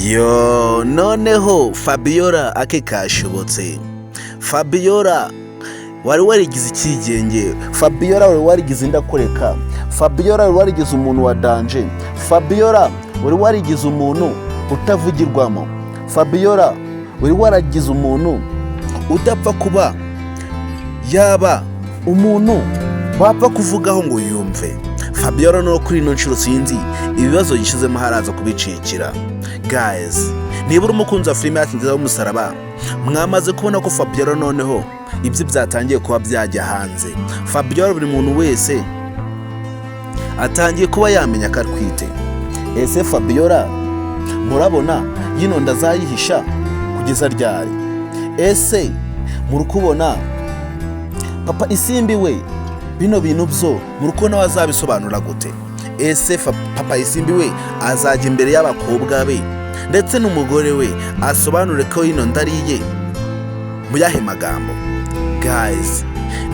Yo, noneho Fabiola ake kashobotse. Fabiola wari warigize icyigenge, Fabiola wari warigize indakoreka, Fabiola wari warigize umuntu wa danger, Fabiola wari warigize umuntu utavugirwamo, Fabiola wari waragize umuntu udapfa kuba yaba umuntu wapfa kuvugaho ngo yumve. Fabiola no kuri ino nshuro sinzi ibibazo yishyizemo, haraza kubicikira. Guys, niba uri umukunzi wa filime yacu nziza w'umusaraba, mwamaze kubona ko Fabiola noneho ibyo byatangiye kuba byajya hanze. Fabiola buri muntu wese atangiye kuba yamenya ko atwite. Ese Fabiola murabona yino nda azayihisha kugeza ryari? Ese muri kubona papa Isimbi we bino bintu byo muri kubona azabisobanura gute? Ese papa Isimbi we azajya imbere y'abakobwa be ndetse n'umugore we asobanure ko ino nda ari iye mu yahe magambo? Guys,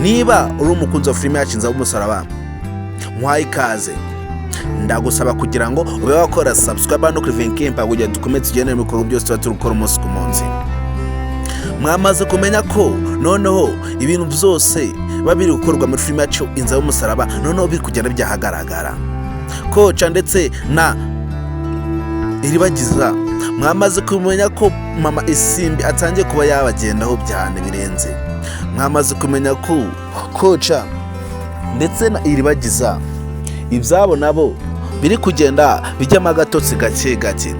niba uri umukunzi wa filime yacu nziza w'umusaraba, nkwaye ikaze. Ndagusaba kugira ngo ube wakora subscribe no kuri Venkempa kugira dukomeze tugende mu bikorwa byose tuba turi gukora umunsi ku munsi. Mwamaze kumenya ko noneho ibintu byose biba biri gukorwa muri filime yacu Inzira y'Umusaraba noneho biri kugenda byahagaragara. Koca ndetse na Iribagiza, mwamaze kumenya ko mama Isimbi atangiye kuba yabagendaho cyane birenze. Mwamaze kumenya ko Koca ndetse na Iribagiza ibyabo nabo biri kugenda bijyamo agatotsi gake gake.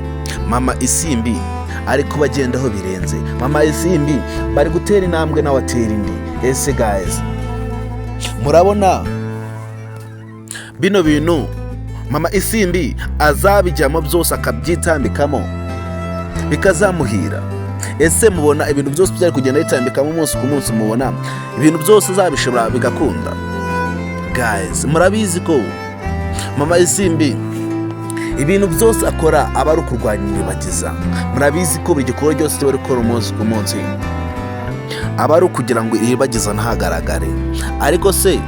Mama Isimbi ari kubagendaho birenze. Mama Isimbi bari gutera intambwe nawe atera indi. Ese guys, murabona bino bintu mama Isimbi azabijyamo byose akabyitambikamo bikazamuhira? Ese mubona ibintu byose byari kugenda bitambikamo umunsi ku munsi, mubona ibintu byose azabishobora bigakunda? Guys, murabizi ko mama Isimbi ibintu byose akora aba ari ukurwanya Iribagiza. Murabizi ko buri gikorwa cyose kiba ari gukora umunsi ku munsi aba ari ukugira ngo Iribagiza ntagaragare. Ariko se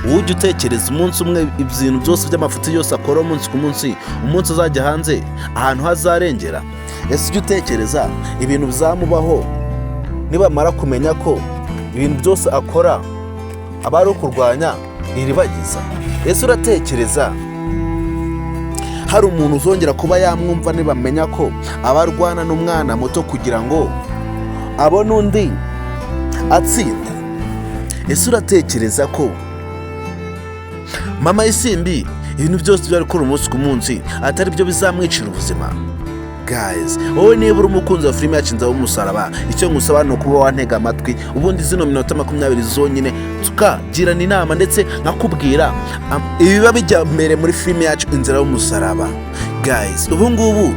ujya utekereza umunsi umwe ibintu byose by'amafuti yose akora umunsi ku munsi, umunsi azajya hanze ahantu hazarengera? Ese ujya utekereza ibintu bizamubaho nibamara kumenya ko ibintu byose akora aba ari ukurwanya Iribagiza? Ese uratekereza hari umuntu uzongera kuba yamwumva nibamenya ko aba arwana n'umwana muto kugira ngo abone undi atsinda? Ese uratekereza ko mama Isimbi ibintu byose byari gukora umunsi ku munsi atari byo bizamwicira ubuzima? Guys, wowe niba uri umukunzi wa filime yacu Inzira y'Umusaraba, icyo ngusaba ni ukuba wantega amatwi ubundi zino minota 20 zonyine, tukagirana inama ndetse nkakubwira ibiba bijya mbere muri filime yacu Inzira y'Umusaraba. Guys, ubu ngubu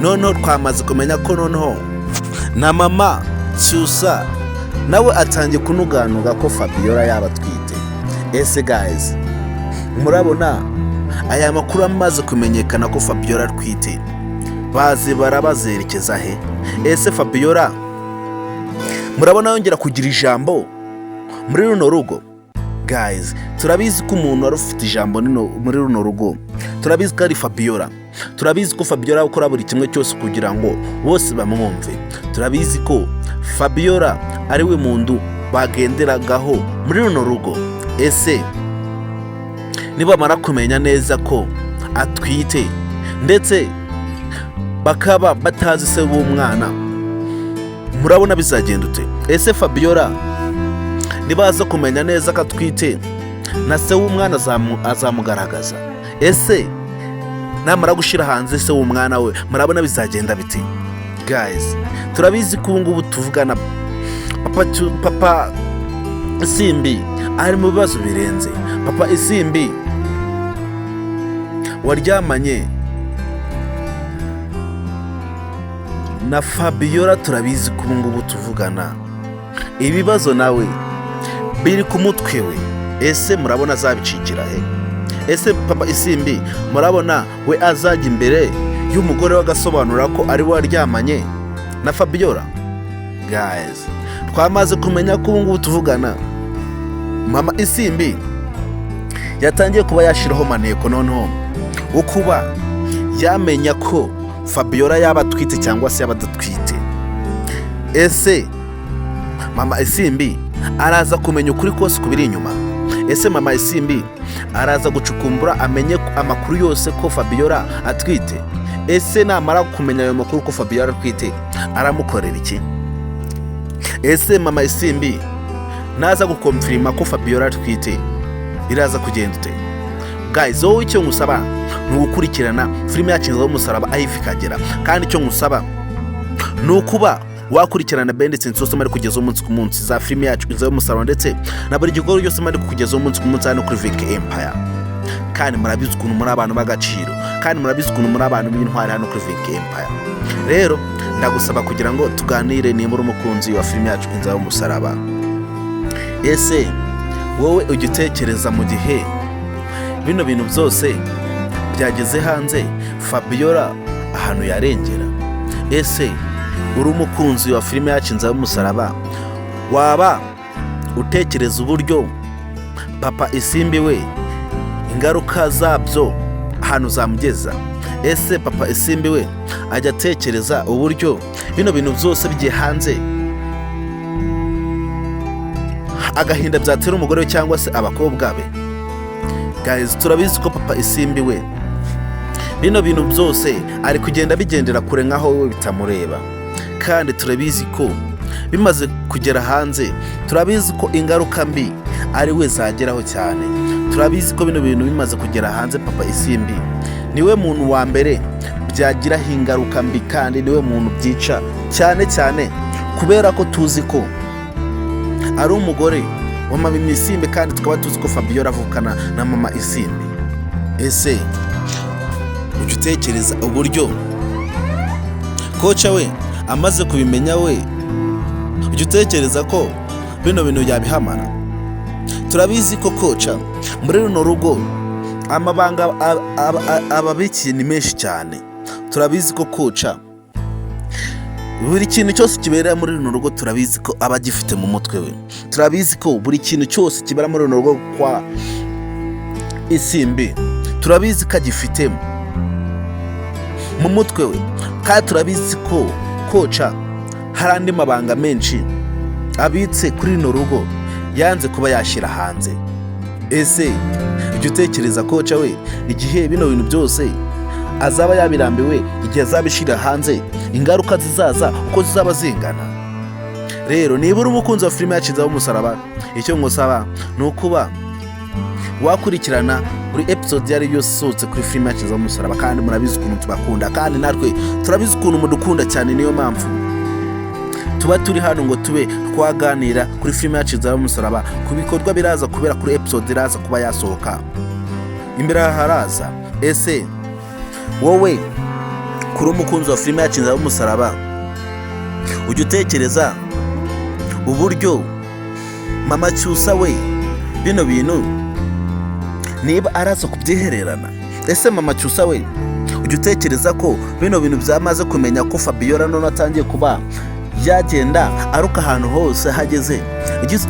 noneho twamaze kumenya ko noneho na mama Cyusa nawe atangiye kunuganuga ko Fabiola yaba atwite. Ese guys, murabona aya makuru amaze kumenyekana ko Fabiola atwite, bazi barabazerekeza he? Ese Fabiola murabona yongera kugira ijambo muri runo rugo? Guys, turabizi ko umuntu wari ufite ijambo muri runo rugo, turabizi ko ari Fabiola. Turabizi ko Fabiola akora buri kimwe cyose kugira ngo bose bamwumve. Turabizi ko Fabiola ari we muntu bagenderagaho muri runo rugo. Ese nibamara kumenya neza ko atwite ndetse bakaba batazi se w'umwana, murabona bizagenda ute? Ese Fabiola nibaza kumenya neza ko atwite, na se w'umwana azamugaragaza? Ese namara gushyira hanze se w'umwana we, murabona bizagenda biti? Guys, turabizi ko ubu ngubu tuvugana papa Isimbi ari mu bibazo birenze. Papa Isimbi waryamanye na Fabiola, turabizi ko ubu ngubu tuvugana ibibazo nawe biri ku mutwe we. Ese murabona azabicikira he? Ese papa Isimbi murabona we azajya imbere y'umugore we agasobanura ko ari we waryamanye na Fabiola? Guys, twamaze kumenya ko ubu ngubu tuvugana mama Isimbi yatangiye kuba yashyiraho maneko noneho wo kuba yamenya ko Fabiola yaba atwite cyangwa se yaba adatwite? Ese mama Isimbi araza kumenya ukuri kose kubiri inyuma? Ese mama Isimbi araza gucukumbura amenye amakuru yose ko Fabiola atwite? Ese namara kumenya ayo makuru ko Fabiola atwite, aramukorera iki? Ese mama Isimbi naza gukomfirima ko Fabiola atwite, biraza kugenda ute? Guys, wowe icyo ngusaba ni ugukurikirana filime yacu Inzira y'Umusaraba aho iva ikagera, kandi icyo ngusaba ni ukuba wakurikirana benditse zose mari kugeza umunsi ku munsi za filime yacu Inzira y'Umusaraba, ndetse na buri gikorwa cyose mari kukugezaho umunsi ku munsi hano kuri VK Empire. Kandi murabizi ukuntu muri abantu b'agaciro, kandi murabizi ukuntu muri abantu b'intwari hano kuri VK Empire. Rero ndagusaba kugira ngo tuganire nimba uri umukunzi wa filime yacu Inzira y'Umusaraba. Ese wowe ujya utekereza mu gihe bino bintu byose byageze hanze, Fabiola ahantu yarengera? Ese uri umukunzi wa filime yacu Inzira y'Umusaraba, waba utekereza uburyo papa Isimbi we ingaruka zabyo ahantu zamugeza? Ese papa Isimbi we ajya atekereza uburyo bino bintu byose bigiye hanze, agahinda byatera umugore we cyangwa se abakobwa be? Guys, turabizi ko papa Isimbi we bino bintu byose ari kugenda bigendera kure nkaho we bitamureba, kandi turabizi ko bimaze kugera hanze, turabizi ko ingaruka mbi ari we zageraho cyane. Turabizi ko bino bintu bimaze kugera hanze, papa Isimbi niwe muntu wa mbere byagiraho ingaruka mbi, kandi niwe muntu byica cyane cyane, kubera ko tuzi ko ari umugore wa mama Isimbi, kandi tukaba tuzi ko Fabiola avukana na mama Isimbi. Ese ujya utekereza uburyo koca we amaze kubimenya, we ujya utekereza ko bino bintu yabihamara? Turabizi ko koca muri runo rugo amabanga ababikiye ni menshi cyane. Turabizi ko koca buri kintu cyose kibera muri runo rugo, turabizi ko aba agifite mu mutwe we. Turabizi ko buri kintu cyose kibera muri runo rugo kwa Isimbi, turabizi ko agifite mu mutwe we, kandi turabizi ko koca hari andi mabanga menshi abitse kuri runo rugo yanze kuba yashyira hanze. Ese ujya utekereza koca we igihe bino bintu byose azaba yabirambiwe, igihe azabishyira hanze, ingaruka zizaza uko zizaba zingana? Rero niba uri umukunzi wa filime yacu Inzira y'Umusaraba, icyo ngusaba ni ukuba wakurikirana buri episode iyo ari yose isohotse kuri filime yacu Inzira y'Umusaraba. Kandi murabizi ukuntu tubakunda, kandi natwe turabizi ukuntu mudukunda cyane. Niyo mpamvu tuba turi hano ngo tube twaganira kuri filime yacu Inzira y'Umusaraba, ku bikorwa biraza kubera kuri episode iraza kuba yasohoka imbere aha haraza. Ese wowe kuri umukunzi wa filime yacu Inzira y'Umusaraba, ujya utekereza uburyo mama Cyusa we bino bintu niba araza kubyihererana? Ese mama Cyusa we ujya utekereza ko bino bintu byamaze kumenya ko Fabiola none atangiye kuba yagenda aruka ahantu hose hageze?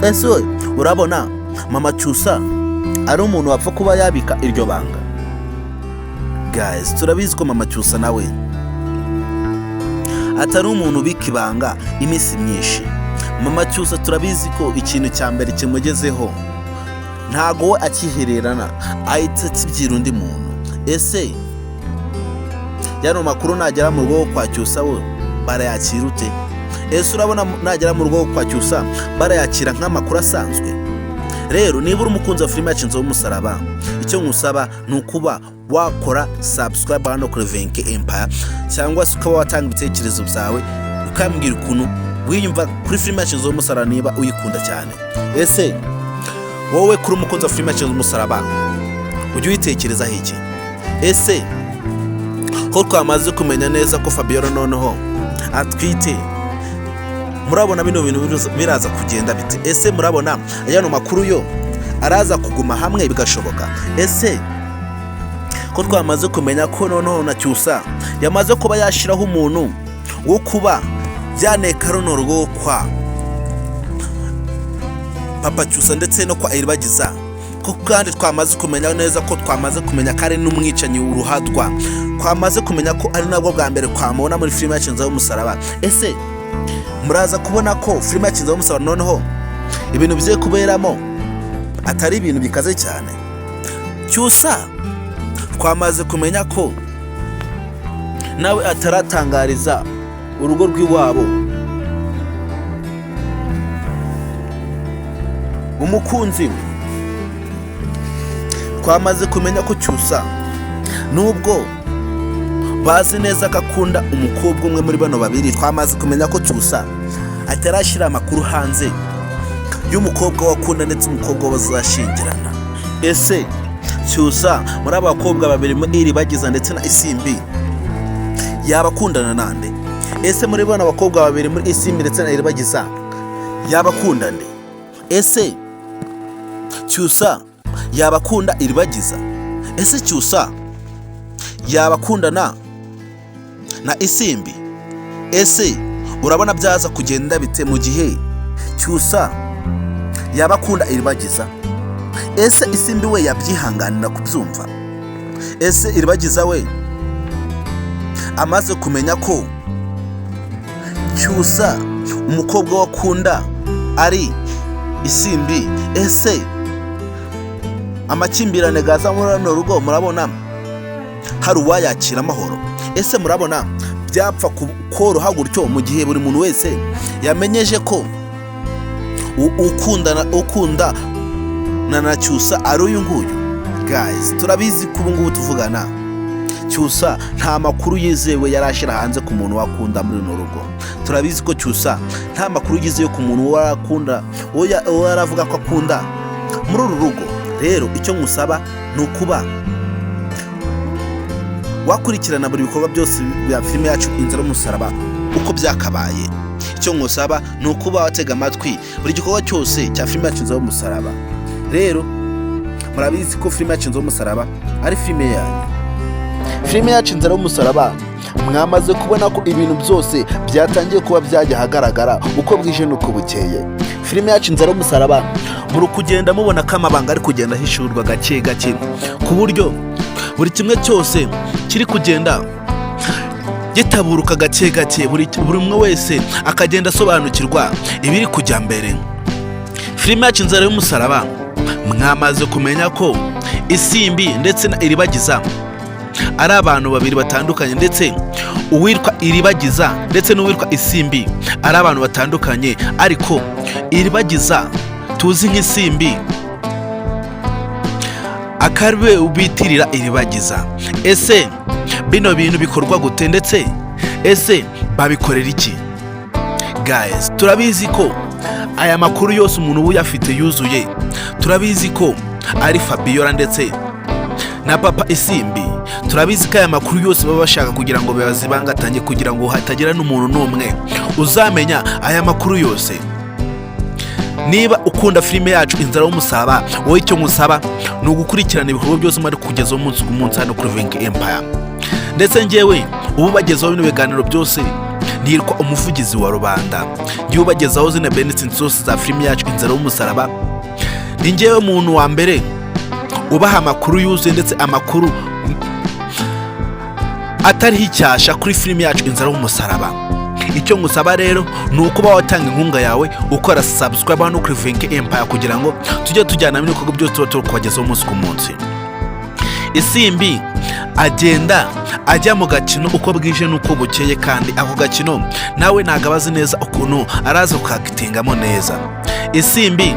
Ese we urabona mama Cyusa ari umuntu wapfa kuba yabika iryo banga? Guys, turabizi ko mama Cyusa nawe atari umuntu ubika ibanga iminsi myinshi. Mama Cyusa turabizi ko ikintu cya mbere kimugezeho ntago we akihererana, ahita akibwira undi muntu. Ese yano makuru nagera mu rugo kwa Cyusa, we barayakira ute? Ese urabona nagera mu rugo kwa Cyusa barayakira nk'amakuru asanzwe? Rero niba uri umukunzi wa filime yacu Inzira y'Umusaraba, icyo nkusaba ni ukuba wakora subscribe hano kuri Venke Empire, cyangwa se ukaba watanga ibitekerezo byawe ukambwira ukuntu wiyumva kuri filime yacu Inzira y'Umusaraba, niba uyikunda cyane. Ese wowe kuri umukunzi wa filime yacu Inzira y'Umusaraba, ujya uyitekerezaho iki? Ese ko twamaze kumenya neza ko Fabiola noneho atwite, murabona bino bintu biraza kugenda bite? Ese murabona yano makuru yo araza kuguma hamwe bigashoboka? Ese ko twamaze kumenya ko noneho na Cyusa yamaze kuba yashyiraho umuntu wo kuba yaneka runo rugo kwa papa Cyusa ndetse no kwa Iribagiza, ko Ko kandi twamaze kumenya neza ko twamaze kumenya ko ari n'umwicanyi uruhadwa, twamaze kumenya ko ari nabwo bwa mbere twamubona muri filime yacu Inzira y'Umusaraba. Ese muraza kubona ko filime yacu Inzira y'Umusaraba noneho ibintu bigiye kuberamo atari ibintu bikaze cyane? Cyusa twamaze kumenya ko nawe ataratangariza urugo rw'iwabo umukunzi we. Twamaze kumenya ko Cyusa, nubwo bazi neza ko akunda umukobwa umwe muri bano babiri, twamaze kumenya ko Cyusa atarashyira amakuru hanze y'umukobwa we akunda ndetse umukobwa we bazashyingirana. Ese Cyusa muri aba bakobwa babiri, muri Iribagiza ndetse na Isimbi, yaba akundana nande? Ese muri bano bakobwa babiri, muri Isimbi ndetse na Iribagiza, yaba akunda nde? Ese Cyusa yaba akunda Iribagiza? Ese Cyusa yaba akundana na Isimbi? Ese urabona byaza kugenda bite mu gihe Cyusa yaba akunda Iribagiza? Ese Isimbi we yabyihanganira kubyumva? Ese Iribagiza we amaze kumenya ko Cyusa umukobwa we akunda ari Isimbi, ese amakimbirane gaza muri runo rugo murabona hari uwayakira amahoro? Ese murabona byapfa koroha gutyo mu gihe buri muntu wese yamenyeje ko ukundana ukunda na Cyusa ari uyu nguyu? Guys, turabizi ko ubu ngubu tuvugana Cyusa nta makuru yizewe yari ashyira hanze ku muntu wakunda muri runo rugo. Turabizi ko Cyusa nta makuru yizewe ku muntu wakunda, uwo yaravuga ko akunda muri uru rugo. Rero icyo nkusaba ni ukuba wakurikirana buri bikorwa byose bya filime yacu Inzira y'Umusaraba uko byakabaye. Icyo nkusaba ni ukuba watega amatwi buri gikorwa cyose cya filime yacu Inzira y'Umusaraba. Rero murabizi ko filime yacu Inzira y'Umusaraba ari filime yanyu. Filime yacu Inzira y'Umusaraba, mwamaze kubona ko ibintu byose byatangiye kuba byajya ahagaragara uko bwije n'uko bukeye. Filime yacu Inzira y'Umusaraba, muri kugenda mubona ko amabanga ari kugenda ahishurwa gake gake, ku buryo buri kimwe cyose kiri kugenda gitaburuka gake gake, buri umwe wese akagenda asobanukirwa ibiri kujya mbere. Filime yacu Inzira y'Umusaraba, mwamaze kumenya ko Isimbi ndetse na Iribagiza ari abantu babiri batandukanye, ndetse uwitwa Iribagiza ndetse n'uwitwa Isimbi ari abantu batandukanye, ariko Iribagiza tuzi nk'Isimbi akaba bitirira Iribagiza. Ese bino bintu bikorwa gute, ndetse ese babikorera iki? Guys, turabizi ko aya makuru yose umuntu uba uyafite yuzuye, turabizi ko ari Fabiola ndetse na papa Isimbi. Turabizi ko aya makuru yose baba bashaka kugira ngo bazibangatanye, kugira ngo hatagira n'umuntu n'umwe uzamenya aya makuru yose. Niba ukunda filime yacu Inzira y'Umusaraba, wowe icyo nkusaba ni ugukurikirana ibikorwa byose mwari kugezaho umunsi ku munsi hano kuri Venke Empire. Ndetse njyewe ubu bagezaho bino biganiro byose nitwa umuvugizi wa rubanda. Njyewe ubagezaho zino benefits zose za filime yacu Inzira y'Umusaraba, ni njyewe muntu wa mbere ubaha amakuru yuzuye, ndetse amakuru atariho icyasha kuri filime yacu Inzira y'Umusaraba. Icyo ngusaba rero ni ukuba watanga inkunga yawe ukora subscribe hano kuri Venke Empire, kugira ngo tujye tujyana n'ibikorwa byose tuba turi kubagezaho umunsi ku munsi. Isimbi agenda ajya mu gakino uko bwije n'uko bukeye, kandi ako gakino nawe ntabwo aba azi neza ukuntu araza kukagitingamo neza. Isimbi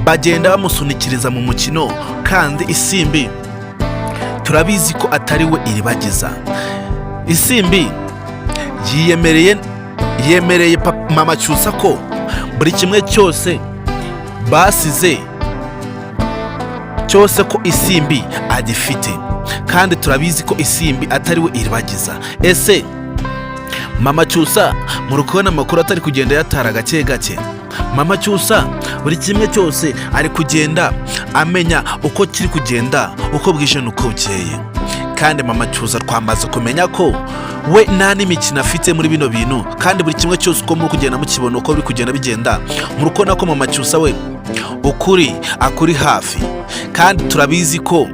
bagenda bamusunikiriza mu mukino, kandi Isimbi turabizi ko atari we Iribagiza. Isimbi yemereye mama Cyusa ko buri kimwe cyose basize cyose ko Isimbi agifite, kandi turabizi ko Isimbi atari we Iribagiza. Ese mama Cyusa muri kubona amakuru atari kugenda yatara gake gake? Mama Cyusa buri kimwe cyose ari kugenda amenya uko kiri kugenda uko bwije n'uko bukeye. Kandi mama Cyusa twamaze kumenya ko we nta n'imikino afite muri bino bintu, kandi buri kimwe cyose uko muri kugenda mukibona, uko biri kugenda bigenda, muri kubona ko mama Cyusa we ukuri akuri hafi. Kandi turabizi ko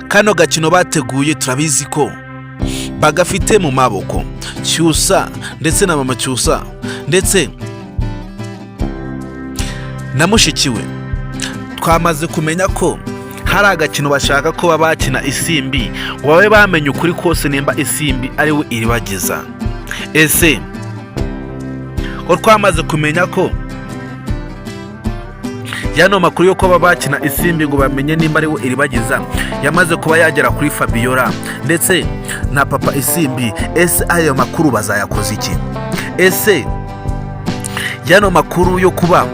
kano gakino bateguye, turabizi ko bagafite mu maboko Cyusa ndetse na mama Cyusa ndetse na mushiki we. Twamaze kumenya ko hari agakino bashaka ko baba bakina Isimbi ngo babe bamenye ukuri kose nimba Isimbi ari we Iribagiza. Ese ko twamaze kumenya ko yano makuru yo kuba bakina Isimbi ngo bamenye nimba ari we Iribagiza yamaze kuba yagera kuri Fabiola ndetse na papa Isimbi, ese ayo makuru bazayakoza iki? Ese yano makuru yo kuba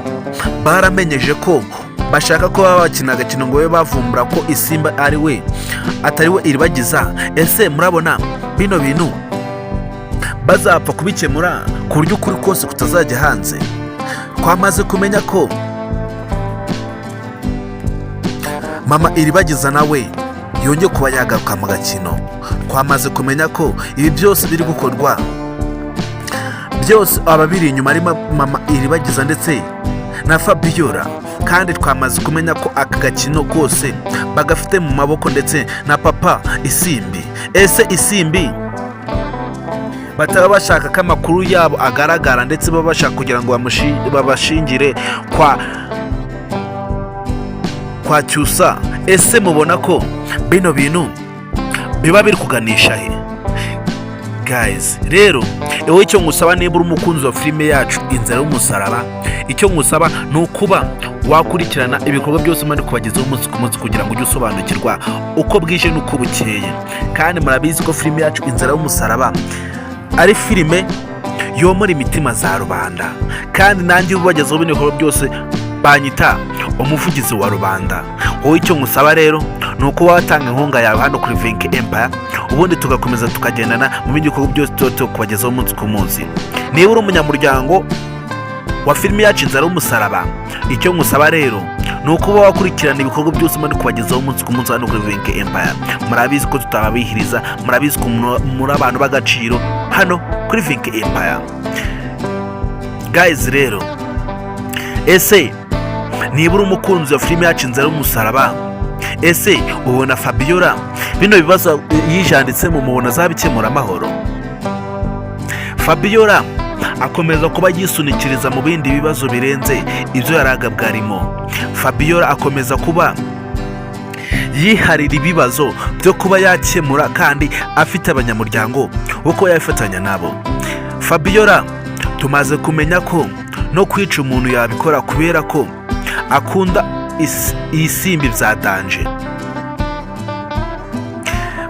baramenyeje ko bashaka ko baba bakina agakino ngo babe bavumbura ko Isimba ari we atari we Iribagiza, ese murabona bino bintu bazapfa kubikemura ku buryo ukuri kose kutazajya hanze? Twamaze kumenya ko mama Iribagiza nawe yongeye kuba yagaruka mu gakino. Twamaze kumenya ko ibi byose biri gukorwa byose ababiri inyuma ari mama Iribagiza ndetse na Fabiola. Kandi twamaze kumenya ko aka gakino kose bagafite mu maboko ndetse na papa Isimbi. Ese Isimbi bataba bashaka ko amakuru yabo agaragara, ndetse baba bashaka kugira ngo babashingire kwa Cyusa? Ese mubona ko bino bintu biba biri kuganisha he, guys? Rero wowe icyo ngusaba, niba uri umukunzi wa filime yacu Inzira y'Umusaraba, icyo ngusaba ni ukuba wakurikirana ibikorwa byose mba ndi kubagezaho umunsi ku munsi, kugira ngo ujye usobanukirwa uko bwije n'uko bukeye. Kandi murabizi ko filime yacu Inzira y'Umusaraba ari filime yomora imitima za rubanda, kandi nanjye ubagezaho bino bikorwa byose banyita umuvugizi wa rubanda. Wowe icyo ngusaba rero ni uko watanga inkunga yawe hano kuri Venke Empire, ubundi tugakomeza tukagendana mu bindi bikorwa byose tuba tukubagezaho umunsi ku munsi. Niba uri umunyamuryango wa filime yacu Inzira y'Umusaraba, icyo ngusaba rero ni ukuba wakurikirana ibikorwa byose mba ndi kubagezaho umunsi ku munsi hano kuri Venke Empire. Murabizi ko tutababihiriza, murabizi ko muri abantu b'agaciro hano kuri Venke Empire, guys. Rero ese niba uri umukunzi wa filime yacu Inzira y'Umusaraba, ese ubona Fabiola bino bibazo yijanditsemo mubona azabikemura amahoro? Fabiola akomeza kuba yisunikiriza mu bindi bibazo birenze ibyo yari agabwarimo. Fabiola akomeza kuba yiharira ibibazo byo kuba yakemura, kandi afite abanyamuryango bo kuba yafatanya nabo. Fabiola tumaze kumenya ko no kwica umuntu yabikora kubera ko akunda Isimbi bya danger.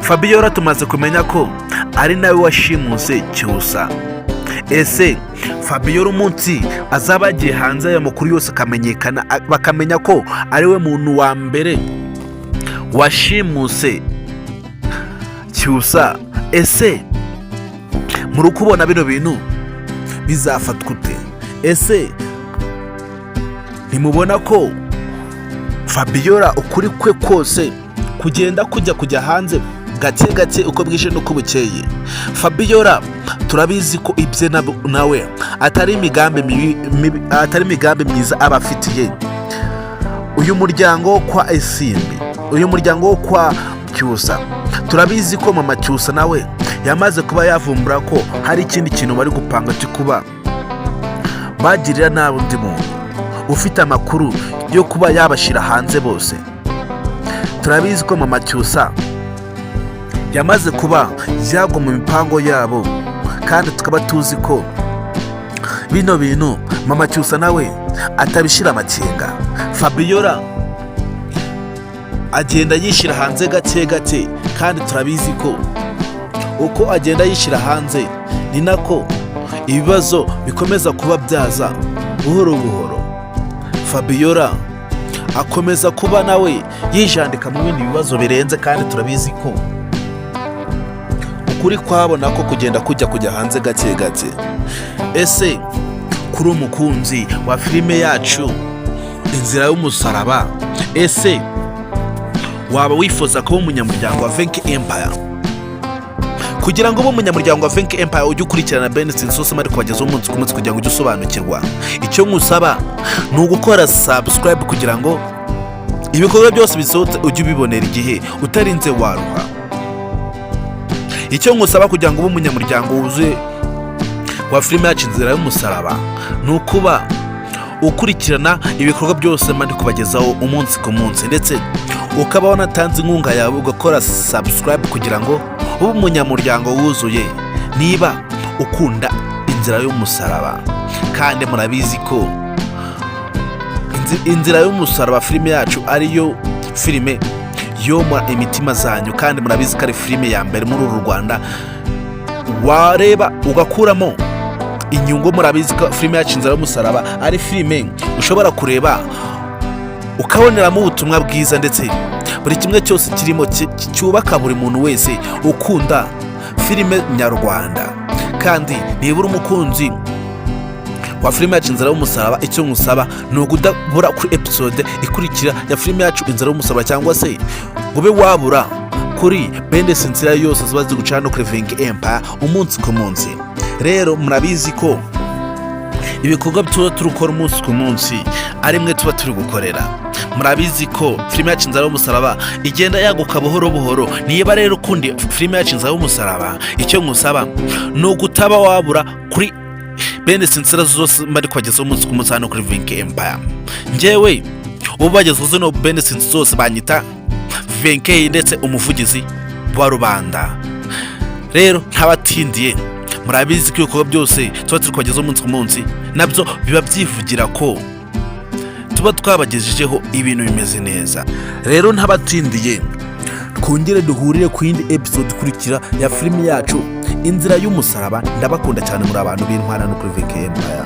Fabiola tumaze kumenya ko ari nawe washimuse Cyusa. Ese Fabiola umunsi azaba yagiye hanze aya makuru yose akamenyekana, bakamenya ko ari we muntu wa mbere washimuse Cyusa, ese muri kubona bino bintu bizafatwa ute? Ese ntimubona ko Fabiola ukuri kwe kose kugenda kujya hanze gake gake uko bwije n'uko bukeye? Fabiola turabizi ko ibye nawe atari imigambi mibi, atari imigambi myiza aba afitiye uyu muryango kwa Isimbi, uyu muryango wo kwa Cyusa. Turabizi ko mama Cyusa nawe yamaze kuba yavumbura ko hari ikindi kintu bari gupanga cyo kuba bagirira nabi undi muntu ufite amakuru yo kuba yabashyira hanze bose. Turabizi ko mama Cyusa yamaze kuba yagwa mu mipango yabo, kandi tukaba tuzi ko bino bintu mama Cyusa nawe atabishyira amakenga. Fabiola agenda yishyira hanze gake gake, kandi turabizi ko uko agenda yishyira hanze ni nako ibibazo bikomeza kuba byaza buhoro buhoro. Fabiola akomeza kuba nawe yijandika mu bindi bibazo birenze, kandi turabizi ko ukuri kwabo nako kugenda kujya hanze gake gake. Ese kuri umukunzi wa filime yacu Inzira y'Umusaraba, ese Waba wifuza kuba umunyamuryango wa Venke Empire? Kugira ngo ube umunyamuryango wa Venke Empire, ujye ukurikirana Benedict Sosoma ari kubagezaho umunsi ku munsi, kugira ngo ujye usobanukirwa. Icyo nkusaba ni ugukora subscribe kugira ngo ibikorwa byose bisohotse ujye ubibonera igihe, utarinze waruha. Icyo nkusaba kugira ngo ube umunyamuryango wuzuye wa filime yacu Inzira y'Umusaraba ni ukuba ukurikirana ibikorwa byose mba ndi kubagezaho umunsi ku munsi, ndetse ukaba wanatanze inkunga yawe ugakora subscribe kugira ngo ube umunyamuryango wuzuye niba ukunda Inzira y'Umusaraba. Kandi murabizi ko Inzira y'Umusaraba, filime yacu, ariyo filime yomora imitima zanyu, kandi murabizi ko ari filime ya mbere muri uru Rwanda wareba ugakuramo inyungu. Murabizi ko filime yacu Inzira y'Umusaraba ari filime ushobora kureba ukaboneramo ubutumwa bwiza, ndetse buri kimwe cyose kirimo cyubaka buri muntu wese ukunda filime nyarwanda. Kandi nibura umukunzi wa filime yacu Inzira y'Umusaraba, icyo nkusaba ni ukudabura kuri episode ikurikira ya filime yacu Inzira y'Umusaraba, cyangwa se ngo ube wabura kuri bende sinsira yose ziba ziri guca hano kuri Venke Empire umunsi ku munsi. Rero murabizi ko ibikorwa tuba turi gukora umunsi ku munsi ari mwe tuba turi gukorera. Murabizi ko filime yacu Inzira y'Umusaraba igenda yaguka buhoro buhoro. Niba rero ukundi filime yacu Inzira y'Umusaraba, icyo nkusaba ni ugutaba wabura kuri bene sinsira zose mba ndi kubagezaho umunsi ku munsi hano kuri Venke Empire. Njyewe ubu bagezeho zino bene sinsi zose banyita Venke, ndetse umuvugizi wa rubanda. Rero ntabatindiye, murabizi ko ibikorwa byose tuba turi kubagezaho umunsi ku munsi nabyo biba byivugira ko tuba twabagejejeho ibintu bimeze neza. Rero ntabatindiye, twongere duhurire ku yindi episode ikurikira ya filimi yacu Inzira y'Umusaraba. Ndabakunda cyane, muri abantu b'intwara no kuri Venke Empire.